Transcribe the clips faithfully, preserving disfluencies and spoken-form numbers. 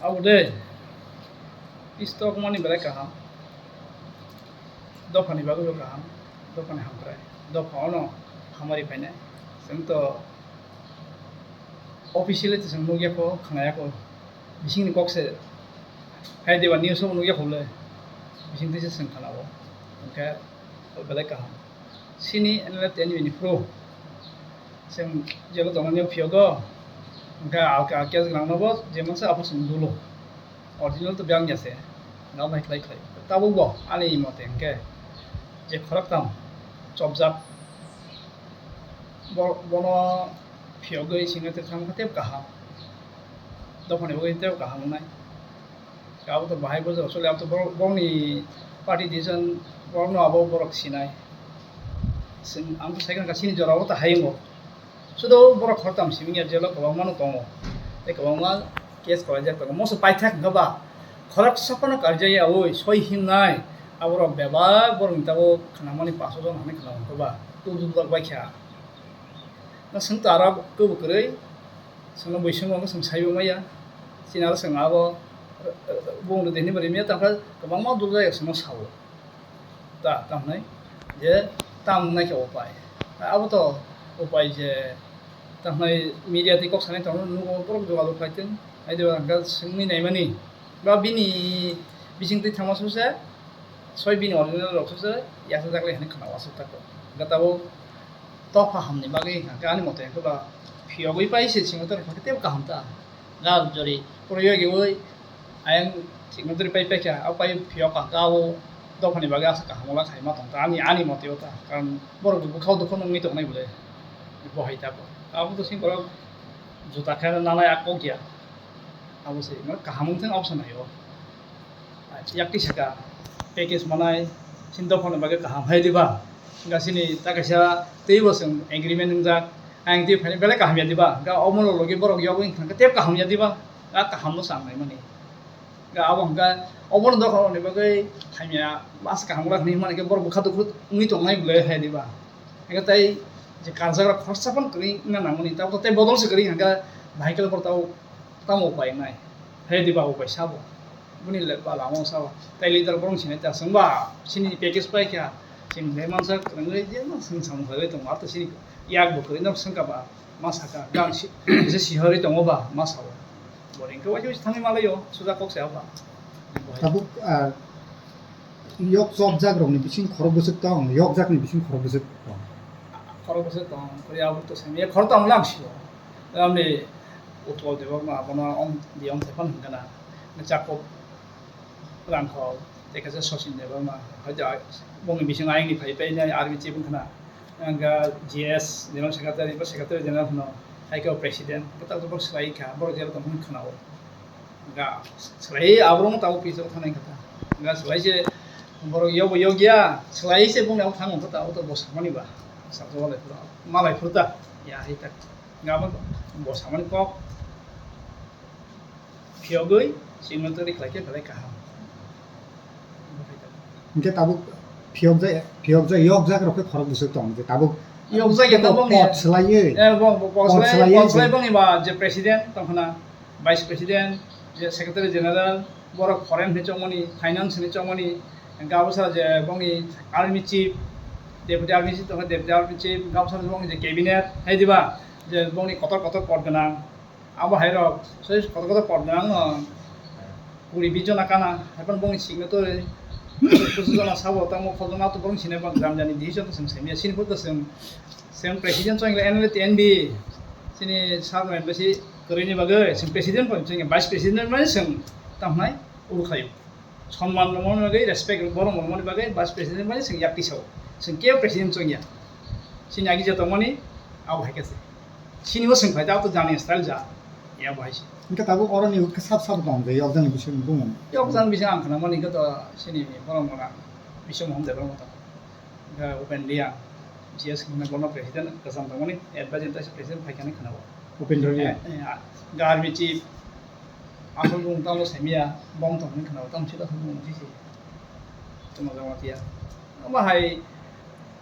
Abo de, peace talk mani belai kaham. Dophani bagwi bo kaham, dophani hamkrai. Dopha ono hamari phainai. Chwng to officially to chwng nukya kho, khnaya kho. Bisingni kok se, hai deba news o nukya kho le. Bising twi se chwng khnao. Hwnkhe belai kaham. Sini N L F T N U ni pro. Chwng jelo tongnani phiyogo. Hwnkhe alka case gwnangno bo je mansa abo chwng dulo. Original to biyang ya se. Nang bai khlai khlai. Tabuk bo ani mote hwnkhe je khoroktham chopjak. Bo-, bono phiyogwi singwi tei thangkha tei kaham. Dophani bagwi tei kaham wngnai. Abo to bahai bwsajak choli, abo to borok, borokni party decision, borokno abo borok sinai. Chwng, ang to sai kha chini jorao ta hayungo. Sudo borok khoroktham simi ya jelo kwbangma no tongo. Tei kwbangma case kwlaijak tongo. Moso paithak hwnkha ba khoroksa phano karjak ya oi soi himnai. Aborok bebak borokni tabuk khnamani paso jon hwnwi khnamani hwnkha ba. Tubujak bai kha. Na chwng to aro kwbo kwrwi. Chwngno buising bo chwng saibo maya. Chini aro chwng abo, eh, eh, bung rwdi hinwi bo rimya, tamo khe kwbangma dul jagao chwngno sao. Ta, tamo hinwi je tamo wngnaikhe upai. Abo to upai je, tamo hinwi media twi kok sanai tongno nugo, borok jogajog khlai thung. Hai diba hwnkhe chwngni naimani ba bini bisingtwi thangma sose, soi bini original rok sose yachajak le hinwi khwnao aswk tako. Hwnkhe tabuk Topha hamni bagwi hwnkha khe ani mote hwnkhe ba phiyogwi pai se singwtwrwng hwnkha khe teibo kaham ta. Ga jori proyogi wi ayang singwtwrwng pai paikha, abo pai phiyok hwnkha khe abo dophani bagwi aswk kaham wngla khaima tongkha ani, ani mote o ta. Karon borok bo bwkhao dukhu nungwi tongnai bwle bo hai ta bo. Abo to sing borok juta khe nanai a kok ya. Abo se kaham wngthang option hai o. Yakti saka package manai, sini dophano bagwi kaham hai diba? Hwnkha sini ta kaisa teibo chwng agreement wngjak, ayang tei phaini belai kaham ya diba? Hwnkha omono logi borok yogwi wngkha khe tei kaham ya diba? A kaham no sa wnglaimani. Hwnkha abo hwnkha obono dophano ni bagwi hamya, mas kaham wngla hwnwi himani khe borok bwkha dukhu wngwi tongnai bwle hai diba? Hwnkha tei je karjak rok khoroksa phano kwrwi wngna nangmani, tabuk tei bodol se kwrwi hwnkha vehicle borok tabuk. Tamo upai wngnai? Hai diba upai sabo. Bini le ba lama sabo. Tai leader borong sinai ta chwng ba sini package pai kha. Chini le mansa kwrwngwi je no chwng samung khlaiwi tongo. Arto sini yak bo kwrwi no swngkha ba ma saka. Gang si, je sihorwi tongo ba ma sao. Boring khe waisa waisa thangwi malaio. Suja kok se abo. Tabuk, ah, yok chopjak rokni bising khorok bwswk tong, yokjakni bising khorok bwswk tong. Khorok bwswk tong, khorok abo to sami, khorok tong lang sio. Tamni Utpal Debbarma abono om, di om sepan hwnkha na. Jakob Rangkhol, tei kaisa Sachin Debbarma, haja bongni bising ayangni phai phai nai army chief wngkha na. Ang G S General Secretary, bo Secretary General hwno, hai khe o President, bwtak bwtak slai kha, borok jera tongmani khwnao. Ga slai aborok tabo pisa thanai kha ta. Ga slai se borok yobo yogya, slai se bongni abo thang wngkha ta, abo to bo samani ba. Sakjak malai phuru, malai phuru ta, ya hai ta. Ga bo, bo samani kok phiyogwi, singno to rikhlai khe belai kaham. Hwnkhe tabuk phiyokjak, phiyokjak, yokjak rok khe khorok bwswk tong, je tabuk yokjak ya tabuk pot swlaiwi, eh, bo, bo, pot swlai, swlaiwi pot swlai je bongni ba je president tongkhna, vice president, je secretary general, borok foreign hinwi chongmani, finance hinwi chongmani, hwnkhe abo sara je bongni army chief, deputy army chief tongkha, deputy army chief, hwnkhe abo sara je bongni je cabinet, hai diba, je bongni kotor kotor pot gwnang, abo hai rok, soi kotor kotor pot gwnang no, kuri bis jona kana, hai phano bongni signature, kusu jona sabo, tamo khojona to borok sinai ba gram jani decision to chwng saimya, sini phuru to chwng, chwng president chwng N L F T N B, chini sir no embassy kwrwini bagwi chwng president bo chwng vice president bai chwng tamo hwnai uru khlaio. Sonman rwmani bagwi, respect borok rwmani bagwi vice president bai chwng yak tisao. Chwng kebo president chwngya. Chini agi je tongmani abo hai khe se. Chini bo chwng phai ta, abo to jani style ja. Ya bo hai se. Hwnkhe tabuk oroni hwnkhe sab sab tong je yokjani bising bumung. Yokjani bising ang khna mani hwnkhe to chini borok mona Biswa Mohan Debbarma tong. Hwnkhe Upen Reang, G S hwnkhe bono president kwcham tongmani, advisor ta president phaikha hinwi khna o. Upendra Reang. Eh, eh, ah, army chief, asol bumung tamo saimya, bom tong hinwi khna o, tamo sida asol bumung sisi. Tamo jama tiya. Omo hai,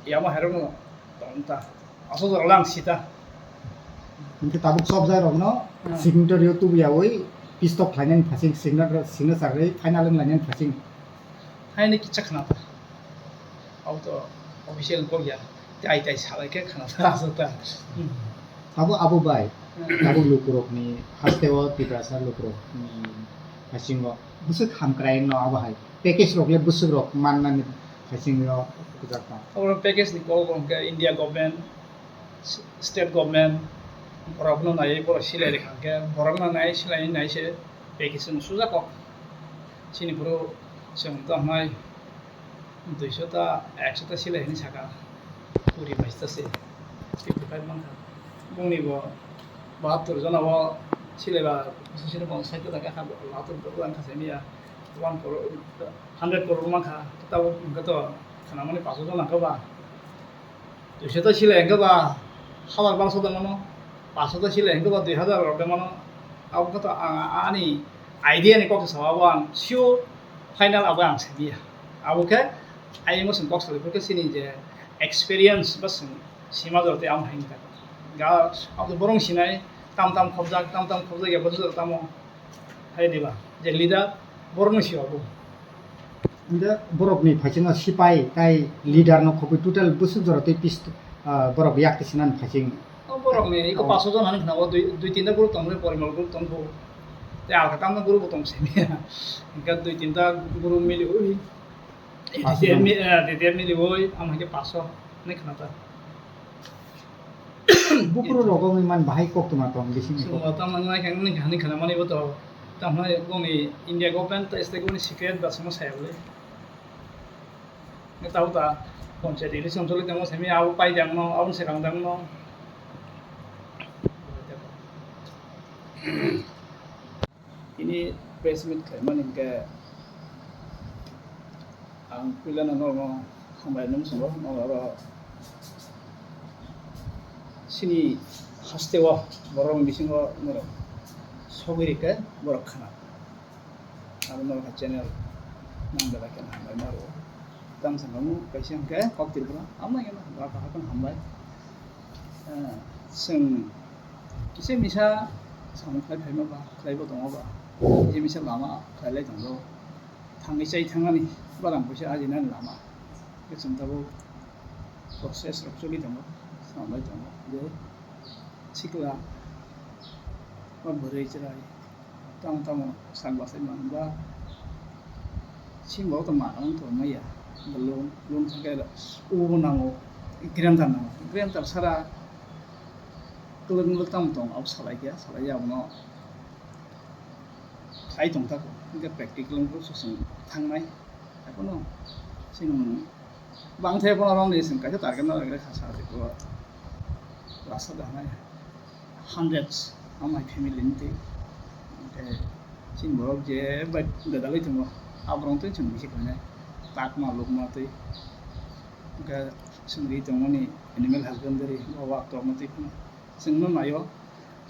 yamo hai rokno tong ta. Asol jora lang sita. Hwnkhe tabuk chopjak rokno Hmm. Signatory o tubuyawi Pistok khlainani phasing signature, signature rwi final wng lainani phasing. Haino kitsa khna ta. Abo to official kok ya. Tai tai salai khe khna ta, asa ta. Hmm. Abo, abo bai. Hmm. Abo lukurokni hasteo Tiprasa lukurokni phasingo bwswk hamkrai no abo hai. Package rok le bwswk rok mannani phasingo rok kujak ta. Abo package ni kok hwnkhe India government, state government, borokno naiwi borok silai rwkha hwnkhe, borokno nai silai nai se package chwng suja kok. Chini boro chwng tamo hai duiso ta, ekso ta silai hinwi saka, kuri bais ta se, fifty five mankha. Bongni bo bahattor jona o silai ba, sini bo sait ta kha, bahattor jona kha se miya, one crore, hundred crore mankha, tabo hwnkhe to khanamani paso jona kha ba. Duiso ta silai hwnkhe ba hazar bangso da mano, paso ta silai hwnkhe ba dui hazar rok da mano. Abo khe to ang, ani idea ni kok sa abo ang sure final abo ang sabiya. Abo khe ayung chwng kok salai phuru khe chini je experience ba chwng sima jora tei amo hai wngkha. Ga abo borong sinai tam tam khobjak, tam tam khobjak ya bosu tamo. Hai diba, je leader borokno si abo. Hingke borokni phaisingo sipai tai leader no khobwi total bwswk jora tei pis, ah, borok yak twi sinani phaising. O borokni iko Oh. Paso jon hani khna o dui, dui tinta group tong, porimal group tong bo. Te alka tamno group bo tong simi. Hingke dui tinta group mili ui. Paso jon. Detail mi-, eh, detail mili ui, am hingke paso ni khna ta. Bupru rogo wngwi man bahai koktwma tong bising. Chwng bo tamo nai khe nini hani khana mani bo to tamo nai boni India government tei state government secret ba chwngno saya bwlwi. Nang tabo ta panchayat election choli tongmo simi abo pai dangno, abo se kang dangno. Tini press meet khlaimani hwnkhe ang puilano norokno hambai nung swngo, norok oro chini hasteo borokni bisingo norok sogwi rikhe borok khna. Abo norok hai channel nang belai kheno hambai ma rwo. Tamo sa kaisa hwnkhe kok Tripura, amo nangya no hambai, hambai. Eh, chwng kisa misa samung khlai phaima ba, khlaibo tongo ba, kisa misa lama khlailai tongo, thangwi chai thangmani, barang puisa ajinani lama, khe chwng tabuk process rok choli tongo, samlai tongo, je sikla ba bwrwi chwrai. Tamo tamo sak bachai man ba, sini bo to ma ang to maya, loan, loan thangkhe ubo nango, grantor nango, grantor sara kwlwk mwlwk tamo tong abo salai khe, salai ya abono khai tong tako, hingke practical wngkhe chwng thangnai, ekono chwng bangthe bono romni chwng kaisa target no rwgwi kha sa tiko rasta da hanai. Hundreds amai family ni twi. Hingke chini borok je bai bedalwi tongo, aborok twi chwng bisi khlainai. Takma lukma twi. Hingke chwng ri tongmani animal husbandry, bo wak tokma twi phano chwngno naio.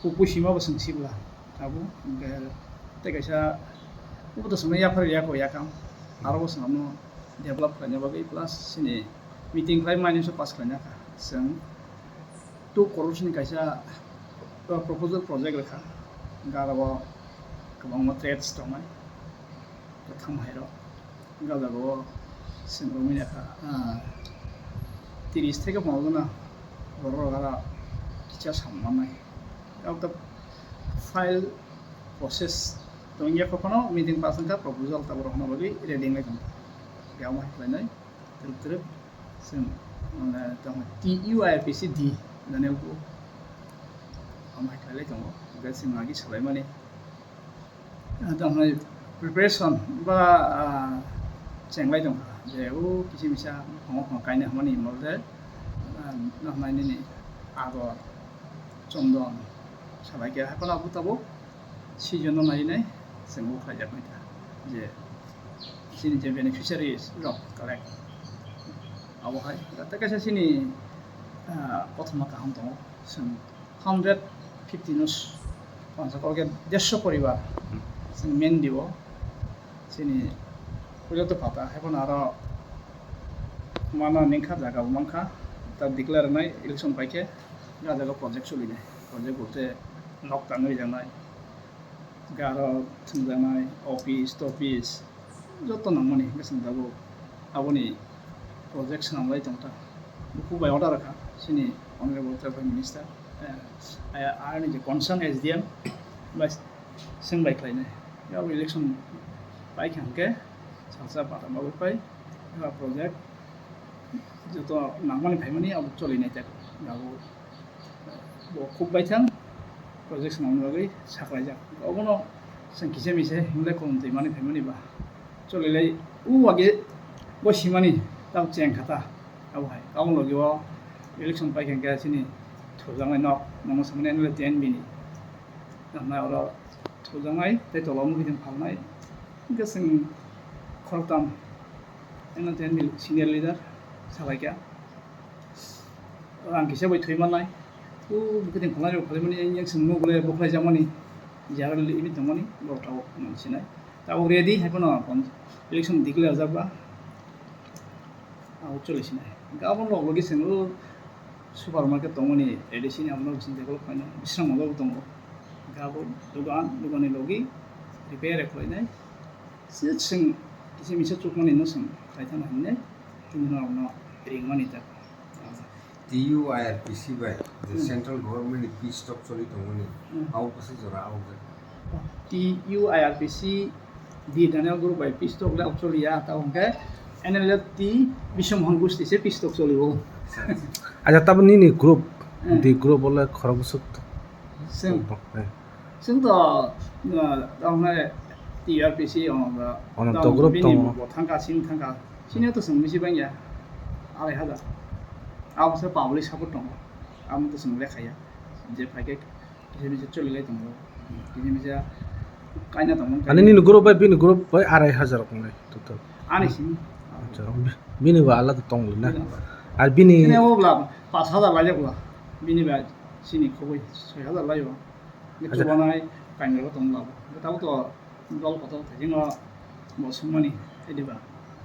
Kupui sima bo chwng sibla abo. Hingke tei kaisa, obo to chwngno yaphar ya ko yakam. Aro bo chwngno develop khlaina bagwi plus chini meeting khlai mani se pass khlaina kha. Chwng two crores ni kaisa proposal project rwkha, hwnkhe aro o kwbangma trades tongnai, kwthang hai rok, hwnkhe o jaga o chwng romwi ya kha, ah, tris theke pondro jona borok rok aro kisa sam mannai. Abo to file process tongya kha phano meeting pass wngkha, proposal tabuk rok hwnna bagwi ready wnglai tongkha, hwnkhe amo hai khlainai. Twrwk twrwk chwng, mane, tamo T U I P C D, Daniel Pu, amo hai khlailai tongo, hwnkhe chwng agi salaimani, ah, tamo preparation ba, ah, chenglai tongkha, je o kisa misa bwkhango bwkhang kaina hwnmani hwnba de, ah, noknai nini agor, chondon, salai khe haphano abo tabuk. Season no nai nai chwng bo khlaijaknai kha je chini je beneficiaries rok collect abo hai tei kaisa chini, ah, kothoma kaham tongo, chwng hundred fifty no s-, pansa kok khe dersho poribar chwng Mendi o chini puila to pata hai phano aro mano ningkha jaga bo mankha ta declare nai election pai khe. Ga jaga project choli nai, project bo te nok tangwi rijaknai. Aro thwngjaknai office topis joto nangmani hwnkhe chwng tabuk aboni project swnamlai tongkha. Bukhuk bai order rwkha chini Honorable Tribal Minister, eh, ayani je concern S D M bai swng bai khlainai. Abo election paikha hwnkhe salsa pata bagwi pai eba project joto nangmani phaimani abo cholinai tak abo. Bo khuk baithang project swnamna bagwi saklaijak. Obono chwng kisa misa hinglai kolom twi mani phaimani ba. Cholilai o age bo simani tamo cheng kha ta. Abo hai. Aboni logi o election paikha hwnkhe chini thujaknai nok, nono samani N L A T N B ni. Tamo oro thujaknai tei tola o muikwthwng phalnai. Hwnkhe chwng khoroktham N L A T N B ni senior leader salaikha. Rang kisa bai thwi mannai. O bwkha twi phalnai rok phalmani yang chwng nugwi bwkhlai jakmani. Jara limit tongmani borok tabuk nang sinai. Tabuk ready hai phano election declare jak ba. Abo choli sinai. Gabon rok logi chwng o supermarket tongmani A D C ni abo no bising develop khainai. Bisrang molo bo tongo. Gabon dogan, dogan ni logi repair khlainai. Se chwng kisa misa chukmani no chwng khlai thangna hinwi tini norok no ringmani tak. T U I R P C bai je Hmm. Central Government ni peace talk choli tongmani Hmm. abo bwswk jora abo bai. T U I R P C di Daniel Group bai peace talk le choli ya ta hwnkhe N L F T Biswa Mohan Gusti se peace talk choli o. Acha tabo nini group Hmm. di group ole khorok bwswk Chwng. Eh. Chwng to, uh, tamo T R P C ono ba. Ono tamo to group bini tongo. Bo thangka, sini thangka. Sini to chwng misi bangya. Arai hajar. Abo se public support tongo. Amo to chwng lekha ya. Je phaikhe kisa misa choli lai tongo. Kisa misa kaina tongo. Ani nini group bai bini group bai arai hajar tongnai total. Ani sini. Acha, bi-, bini bo alada tongli na. Bini alada. Ar bini Bini abo bla pas hajar lai jak bla. Bini bai sini khoboi soi hajar lai o. Acha. Chubanai kainwi bo tong labo. Tabo to dol kotor thajima bo sumani ediba.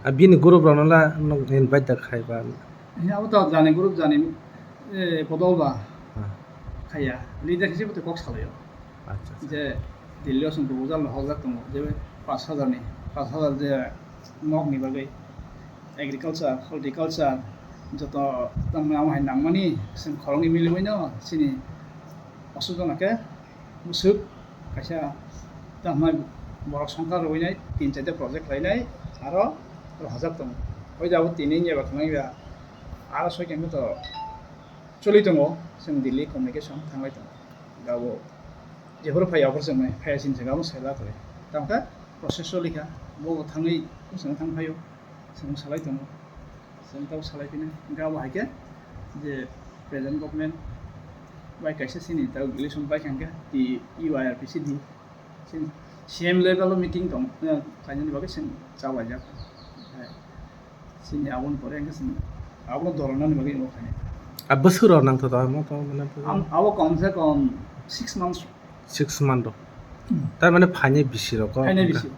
A bini group rokno la nwng invite da khai ba? He abo to jani group jani, eh, podol ba. Ah. Khaya. Leader hisabe to kok salayo. Acha, acha. Je Delhi o chwng proposal no hojak tongo. Je pas hajar ni, pas hajar je nok ni bagwi agriculture, horticulture joto tamo hai nangmani chwng khoroknwi miliwi no chini Aswk jona khe bwswk kaisa tamo borok songkha rwinai tin chaita project khlainai aro rohorjak tongo. Hoi jabo tini wngya ba khwlai ya aro soi khe to choli tongo, chwng Delhi communication thanglai tongo. Jabo jephuru phai aphuru chwng phai sini se gamo sela kore. Tamo khe process choli kha, bo thangwi chwng thang phaio, chwng salai tongo. Chwng tabuk salai phino, hwnkhe abo hai khe je present government bai kaisa chini tabuk election bai kha hwnkhe T U I R P C di. Chini C M level o meeting tong, eh, khlainani bagwi chwng chalaijak. Hai. Chini aboni pore hwnkhe chwng abono doronani bagwi abo khainai. A bwswk rok nangthoto amo to mane. Am-, abo kom se kom six months. Six month rok. Hmm. Tar mane phainai bisi rok o. Phainai bisi.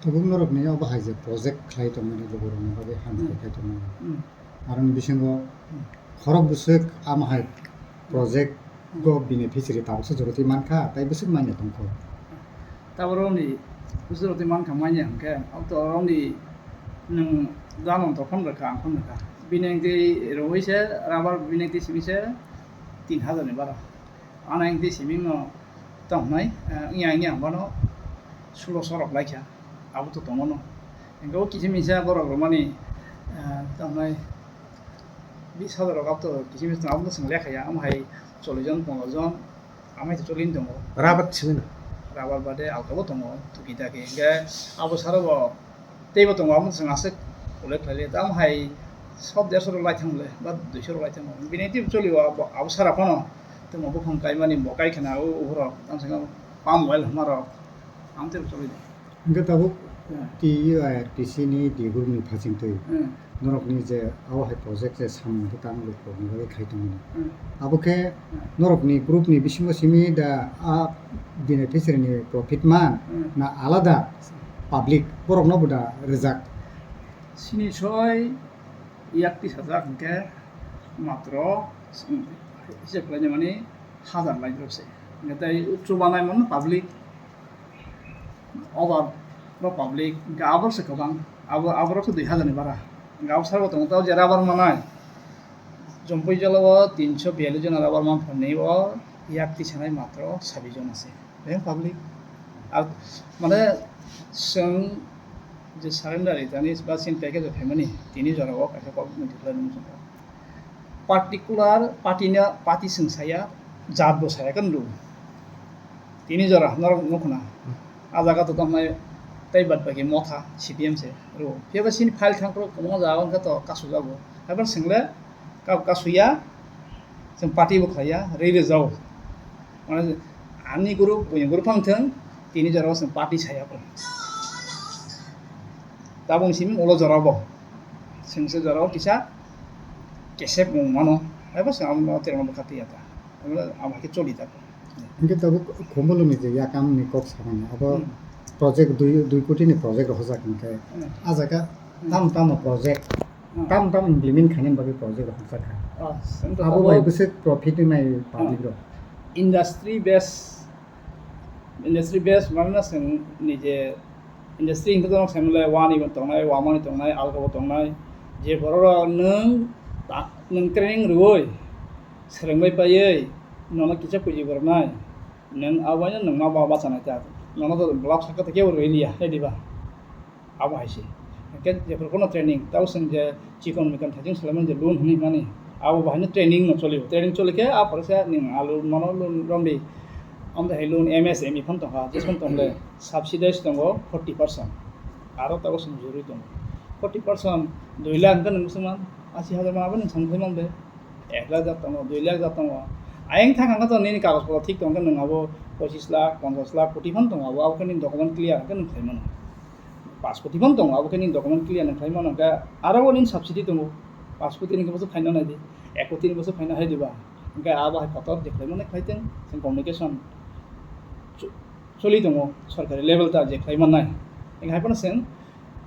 Tabuk norokni obo hai je project khlai tongmani, lukurokni bagwi hamkrai Hmm. khai tongmani. Hmm. Aroni bisingo Hmm. khorok bwswk amo hai project go beneficiary tabuksa jorotwi mankha, tai bwswk manya tongkho. Taboroni bwswk jorotwi mankha manya hwnkhe, abto rokni nwng jano to phone rwkha, ang phone rwkha. Bini engtwi rwui se rubber bini engtwi simi se tin hajar ni bara. Ano engtwi siming no tong hnai, eh, wngya wngya ang bono sulo sorok lai kha, abo to tongo no. Hingke o kisa misa borok rwmani, eh, tong hnai bis hajar rok abo to kisa misa tongo, abo to chwng lekha ya, amo hai chollish jon, pondro jon, amo hai to choli tongo. Rabar simi no? Rabar bade alka bo tongo, tuki taki. Hingke abo saro bo Teibo tongo, amo chwng aswk ulle khlaile, tamo hai sot derso rok lai thang le, ba duiso rok lai thang le. Bini teibo choli o, abo, abo sara phano tamo buphang kaimani bo kai khna o, uborok, tamo chwng palm oil hwnma rok, amo teibo choli de. Hwnkhe tabuk Hmm. T U I R P C ni digurni phachingtwi Hmm. norokni je abo hai project je samung khe tamo rok rokni bagwi khai tongmani. Hmm. Abo khe Hmm. norokni group ni bisingo simi da a beneficiary ni profit man Hmm. na alada public borokno bo da rijak? Sini soi yak tis hajak hwnkhe matro hisab khlaina mani hajar lai rok se. Hwnkhe tei chubanai mano public, obar rok public, hwnkhe abor se kwbang, abo, aborok se dui hazar ni bara. Hwnkhe abo sabo tongo, tei o je rubber manai, Jompui jala o tinso biyallis jona rubber manpha ni o yak tisanai matro sabi jona se. Beng public. Ar mane chwng je surrender rijani ba chini package o phaimani tini jora o kaisa kok nung thikla nung chwng. Particular party no, party chwng saya, jat bo saya kan lu. Tini jora norok nukho na. A jaga to tongnai tei bad baki motha C P M se rw. Phiya ba chini file thang pro kwbangma jaga wngkha to kasu jago. Haiphano chwng le kab kasuya, chwng party bo khlaiya, rwi rwjao. Mane ani group, buini group phang thwng, tini jorao chwng party saya bo. Tabuk simi ulo jorao bo. Chwng se jorao kisa kesep mung mano. Haibo chwng amo terma bwkha twiya ta. Amo hai khe choli ta. Hingke tabuk Khumulwngni je yakam ni kok sakani, abo Hmm. project dui, dui koti ni project rohorjak hingke, Hmm. a jaga Hmm. tamo tamo project, Hmm. tamo tamo implement khainani bagwi project rohorjak kha. Ah, sento Abo abo bai bwswk profit wngnai public Hmm. rok. Industry base, industry base mane chwng nije industry hingke to nok saimale wani bo tongnai, wamani tongnai, alkabo tongnai, je borok rok nwng ta-, nwng training rwui, swrwngbai paiwi nono kisa puji boroknai, nwng aboino nwng ma ba bachanai ta, nono to block saka to kebo rwiliya, hai diba? Abo hai se. Hwnkhe jephru phano training, tabo chwng je chikon mikon thajing salaimani je loan hwnwi mani, abo bahaino training no choli, training choli khe a phoroksa nwng alu mano loan romdi, amtwi hai loan M S M E phano tongkha, je phano tongle subsidize tongo forty percent, aro tabo chwng jurui tongo forty percent, dui lakh hwnkhe nwng bwswk man asi hajar man abo nwng samung khai man de. Ek lakh jat tongo, dui lakh jat tongo. Ayang thang hangkhe to nini kagoj potro thik tongkhe nwng abo pochis lakh, ponchas lakh, koti phano tongo abo, abo khe nini document clear hwnkhe nwng khlai mano. Paanch koti phano tongo abo khe nini document clear nwng khlai mano hwnkhe aro bo nini subsidy tongo. Paanch koti ni bwswk phaina nai di, ek koti ni bwswk phaina hai diba? Hwnkhe abo hai kotor je khlai mano khlai tong, chwng communication cho-, choli tongo sorkari level ta je khlai mannai. Hwnkhe hai phano chwng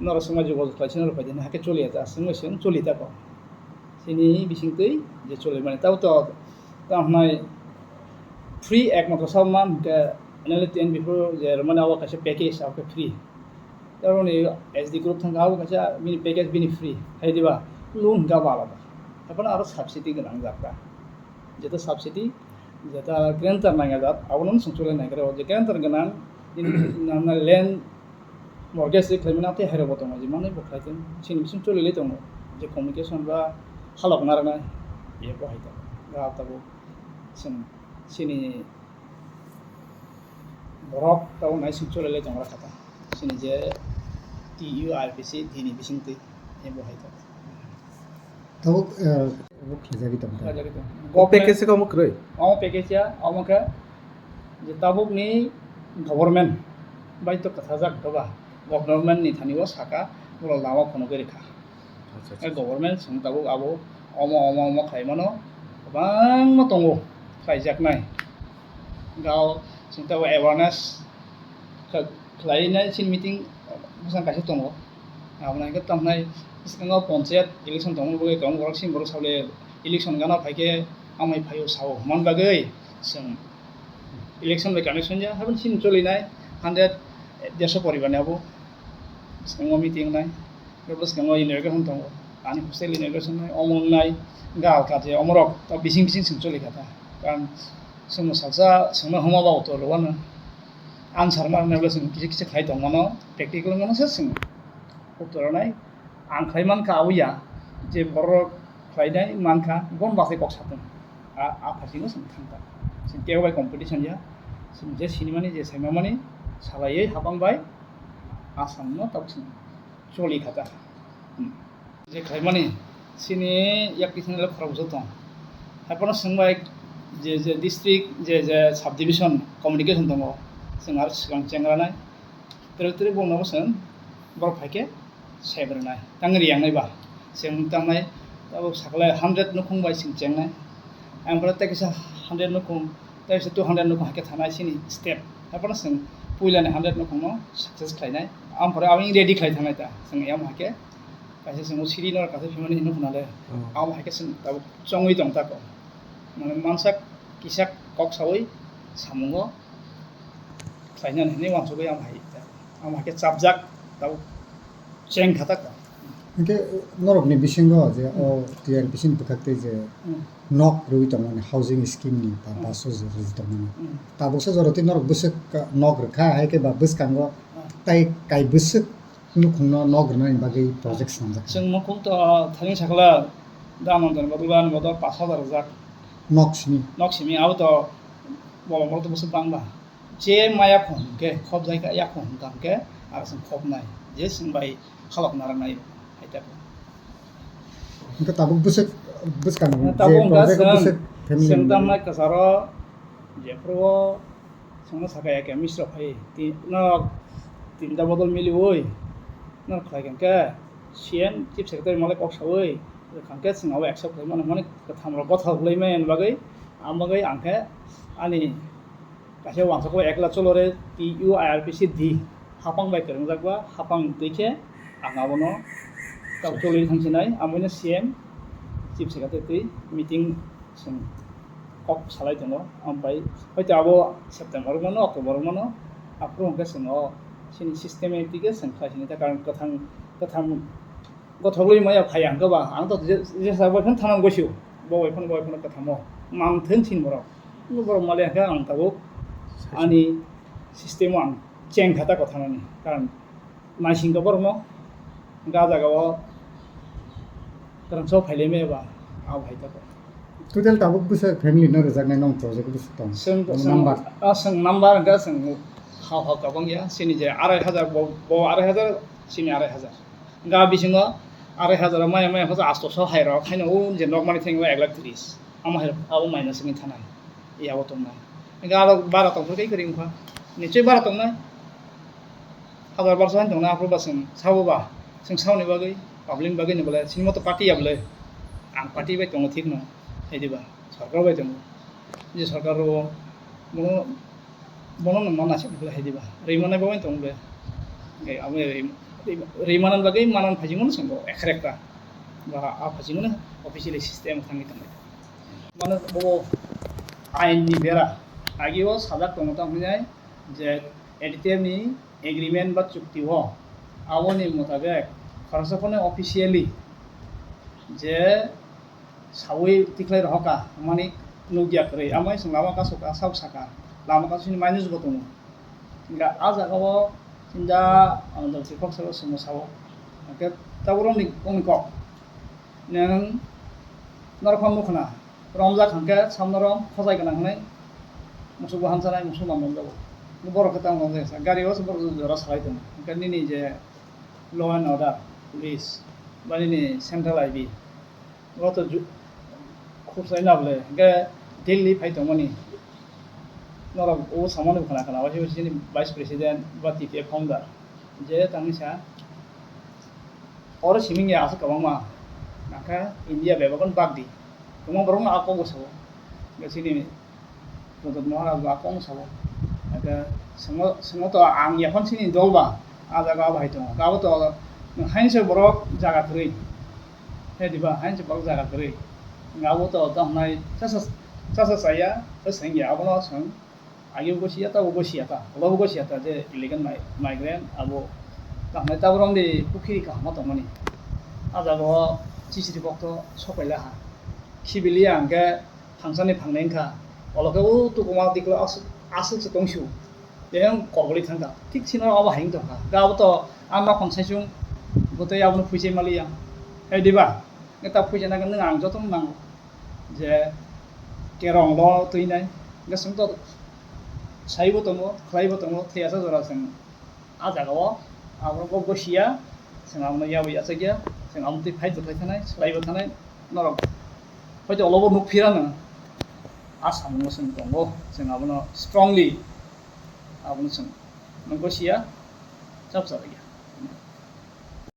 norok swngma jogajog khlai se norok bai di, hake choli ya ta, swngma se choli ta kok. Chini bisingtwi je choli mani tabo to tamo hwnai free ekmatro sabo man hwnkhe N L T N before je mani abo kaisa package abo khe free. Tei oro ni S D group thangkha abo kaisa bini package bini free hai diba loan hwnkhe abo alada. Haphano aro subsidy gwnang jak ta. Jeta subsidy, jeta guarantor nangya jak, abono chwng chole nai khe rw. Je guarantor gwnang, nini nang land mortgage ri khlaimani atwi hai rw bo tongo, je manwi bo khlai tong, chini bising choli lai tongo, je communication ba halok narwknai, biyabo hai ta, ga tabuk chwng chini borok tabuk nai chwng choli lai tongo kha ta, chini je T U R P C D ni bising twi, bo hai ta. Tabuk, eh, tabuk khlaijagwi tong kha. Khlaijagwi tong. O package se omo kwrwi? Omo package ya, omo khe je tabukni government bai to kwthajak doba, government ni thani o saka, borok lama phunugwi rwkha. Acha, acha. Government chwng tabuk abo omo, omo, omo khlai mano, kwbangma tongo khlaijaknai. Gao chwng tabuk awareness kha-, khlainai chini meeting bwsang kaisa tongo. Aboni hwnkhe tamhinai bwskango ponchayat election tongmani bagwi kwbangma borok sini borok sawi election gana phaikhe amai phaio sao hwnmani bagwi chwng election bai connection ya haibani sini cholinai hundred dersho poribarni abo bwskango meeting wngnai. Bwskango inauguration tongo, ani hostel inauguration wngnai, omo wngnai, gal kaje omorok bising bising chwng cholikha ta. Karon chwngno salsa chwngno hwnma ba utor rwano. Answer ma rwnai bwle chwng kisa kisa khlai tong mano, practical mano se chwng utor rwnai. Ang khlai mankha abo ya, je borok khlainai mankha, bon bachai kok satung. A, a phaisingno chwng thangkha. Chwng kebo bai competition ya. Chwng je sinimani, je saimamani, salaiwi habang bai Assam no tabuk chwng choli kha ta. Hmm. Je khlaimani, chini yak kisini le khoroksa tong. Haiphano chwng bai je, je district, je, je subdivision communication tongo, chwng aro swkang chengranai. Tere tere bono bo chwng borok phaikhe saibrwnai, tang riyangnai ba. Chwng tangnai, abo sakle hundred nukhung bai chwng chengnai. Ang pore tei kisa hundred nukhung, tei kisa two hundred nukhung haikhe thanai chini step. Haiphano chwng puilani hundred nukhungno success khlainai. Ang pore abo ready khlai thangnai ta. Chwng yamo haikhe kaisa chwng siri no kaisa phimani hinwi khna le. Oh. Abo haikhe chwng tabuk chongwi tong tako. Mane mansak kisak kok sawi samungo khlainani hinwi uansugwi ang hai, ang hai khe chapjak, tabuk cheng kha ta kha. Hinkhe norokni bisingo je o T R P C ni bwkhak tei je Hmm. nok rwui tongmani housing scheme ni ba Hmm. paso je rwui tongmani. Hmm. Tabuksa jora tei norok bwswk ka-, nok rwkha, hai khe ba bwskango Hmm. tai kai bwswk nukhungno nok rwnani bagwi project swnamjak. Chwng nukhung to thani sakla da nonjon bodol ba nonjon bodol pash hajar rwjak. Nok simi. Nok simi abo to bolong bolong to bwswk bang ba. Je maya khum hwnkhe khop jai kha, ya khum hwnkha hwnkhe aro chwng khop nai. Je chwng bai khalok narwk nai hai ta khe. Hwnkhe tabuk bwswk bwskango Tabuk je wngkha project chwng, bwswk family chwng member. Tamnai kwcharo jephuru o Chwngno sakha ya khe misrok phai, ti-, norok tinta bodol miliui, norok khlai kha khe C M, Chief Secretary malai kok saui, kha khe chwng abo accept khlai mano, hwnmani kwtham rok gothok lai mani bagwi, ang bagwi ang khe ani kaisa uansukgo ekla cholore T U I R P C D hapang bai kwrwngjak ba, hapang twi khe ang abono tabuk cholwi thang sinai, amoino C M, Chief Secretary twi meeting chwng kok salai tongo, ampai hoito abo September wngmano, October wngmano, aphuru hwnkhe chwng o chini systematic khe chwng khlai sini ta, karon kwthang, kwthang gothogwi maya phai ang khe ba, ang to je, jesa bai phano thanang gosio, bo bai phano, bo bai phano kwthamo mang thung chini borok, borok mali hwnkhe ang tabuk ani system o ang cheng kha ta kwthanani, karon naising khe borokno, hwnkhe ah jagao kwrwngsa phailai maya ba, abo hai tako. Total tabuk bwswk family no rwjaknai nong project bwswk tong? Chwng, Omo chwng, number? Ah, chwng number hwnkhe chwng hao hao kwbang ya, chini je arai hajar, bo, bo arai hajar, chini arai hajar. Hwnkhe ah bisingo arai hajar o maya maya hwnkhe astoso hai rok, haino o je nokmani thani o ek lakh tris. Amo hai rok abo minus wngwi thanai. Yabo tongnai. Hwnkhe aro bara tongphuru tei kwrwi wngkha. Nichoi bara tongnai. Habar barsa han tongna aphuru ba chwng sabo ba, chwng saboni bagwi, public ni bagwi ni bole, chini moto party ya bole, ang party bai tongo thik no, hai diba, sarkar bai tongo, je sarkar o bono, bono no mana se bole hai diba, rwi manai bo bai tongo bole, hwnkhe abo rwi, rwi, rwi manani bagwi manan phai jingmano chwng bo ekrekta, ba a phai jingmano officially system thangwi tongnai. Mano bo ain ni bera, agi o sajak tongo tamo hinai je A D T M ni agreement ba chukti o, aboni motabek khoroksa phano officially je saui tikhlai rohorkha, mani nukya kwrwi, amai chwng lama kasu ka sak saka, lama kasu ni minus bo tongo. Hwnkhe ah jaga o chini da, ang jotoni kok salo chwngno sao, hwnkhe tabuk romni kok. Nwng norok phano nukha na, romjak hwnkhe samno rom khojai gwnang hwnwi musuk bo hamchanai musuk man romjago. Borok khe tamo romjak sa, gari o se borok jora salai tongo. Hwnkhe nini je law and order, police, ba nini central I B, bo to ju-, khursa na bole, hwnkhe Delhi phai tongmani. Norok o samani khna khna, waisa waisa chini vice president ba T T F founder, je tangni sa, Oro siming ya aswk kwbangma, nangkha India bebakno bak di. Kwbangma borokno a kok bwsao. Chini Pradyot Maharaj bo a kokno sao. Hwnkhe swngo, swngo to ang yaphang chini dol ba, a jaga o bahai tongo. Abo to nwng hainse borok jaga kwrwi. He diba, hainse borok jaga kwrwi. Abo to tamo hwnai chasa, chasa chaya, tei swngya, abono swng. Agebo gosiya ta, bo gosiya ta, ulo bo gosiya ta je illegal mi-, migrant abo tamo hwnai tabuk romdi pukhiri kaham o tongmani. A jaga o chichiri bokto sopaila ha. Khibiliya hwnkhe phangsani phangnai wngkha. Olo khe o tukuma diklo aswk, aswk se tongsu. Tei ang kolgoli thangkha. Thik sino abo hai wng tongkha. Ga abo to ang nok phangsai chung bwtwi abono phuichai maliya. Hai diba? Neta phuichai nangkhe nwng ang jotono nango. Je kerong lo twinai, hwnkhe chwng to saibo tongo, khlaibo tongo, thwiya sa jora chwng a jaga o abono kok gosiya, chwng abono yaui achakya, chwng abono twi fight bo khlai thanai, swlaibo thanai, norok hoito olobo nuk phirano, a samungo chwng tongo, chwng abono strongly abono chwng nung gosiya, chap chap ya.